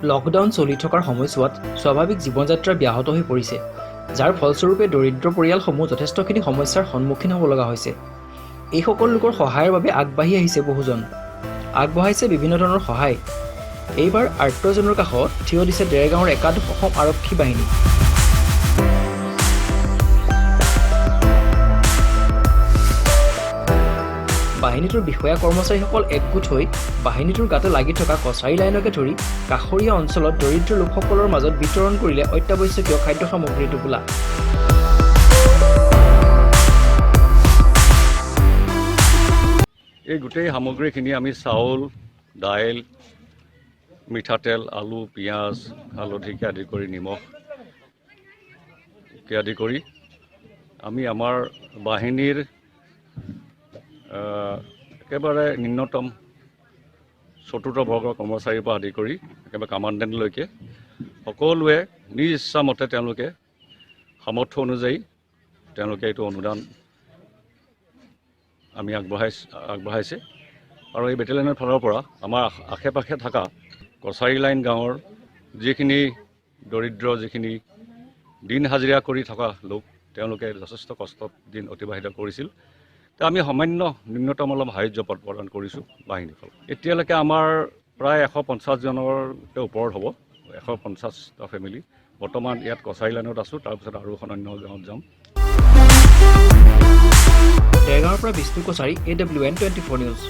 Lockdown চলি থকাৰ সময়ছোৱাত স্বাভাৱিক জীৱন যাত্ৰা ব্যাহত হৈ পৰিছে, যাৰ ফলস্বৰূপে দৰিদ্ৰ পৰিয়ালসমূহ যথেষ্টখিনি সমস্যাৰ সন্মুখীন হ'ব লগা হৈছে। এইসকল লোকৰ সহায়ৰ বাবে আগবাঢ়ি আহিছে বহুজন, আগবঢ়াইছে বিভিন্ন ধৰণৰ সহায়। এইবাৰ আৰ্তজনৰ কাষত থিয় দিছে দেৰগাঁৱৰ একাদশ অসম আৰক্ষী বাহিনী। বাহিনীটোৰ বিষয়া কৰ্মচাৰীসকল একগোট হৈ বাহিনীটোৰ গাতে লাগি থকা কছাৰী লাইনকে ধৰি কাষৰীয়া অঞ্চলত দৰিদ্ৰ লোকসকলৰ মাজত বিতৰণ কৰিলে অত্যাৱশ্যকীয় খাদ্য সামগ্ৰীৰ টোপোলা। এই গোটেই সামগ্ৰীখিনি আমি চাউল, দাইল, মিঠাতেল, আলু, পিঁয়াজ, হালধিকে আদি কৰি নিমখকে আদি কৰি আমি আমাৰ বাহিনীৰ একেবাৰে নিম্নতম চতুৰ্থ বৰ্গৰ কৰ্মচাৰীৰ পৰা আদি কৰি একেবাৰে কামাণ্ডেণ্টলৈকে সকলোৱে নিজ ইচ্ছামতে তেওঁলোকে সামৰ্থ্য অনুযায়ী তেওঁলোকে এইটো অনুদান আমি আগবঢ়াইছে। আৰু এই বেটেলিয়নৰ ফালৰ পৰা আমাৰ আশে পাশে থকা কছাৰী লাইন গাঁৱৰ যিখিনি দৰিদ্ৰ, যিখিনি দিন হাজিৰা কৰি থকা লোক, তেওঁলোকে যথেষ্ট কষ্টত দিন অতিবাহিত কৰিছিল। তো আমি সামান্য ন্যূনতম অলপ সাহাৰ্য প্ৰদান কৰিছোঁ বাহিনীৰ ফালৰ। এতিয়ালৈকে আমাৰ প্ৰায় 150 জনৰ ওপৰত হ'ব, 150টা ফেমিলি। বৰ্তমান ইয়াত কছাৰী লাইনত আছোঁ, তাৰপিছত আৰু এখন অন্য গাঁৱত যাম। দেৰগাঁৱৰ পৰা বিষ্ণু কছাৰী, AWN 24 news.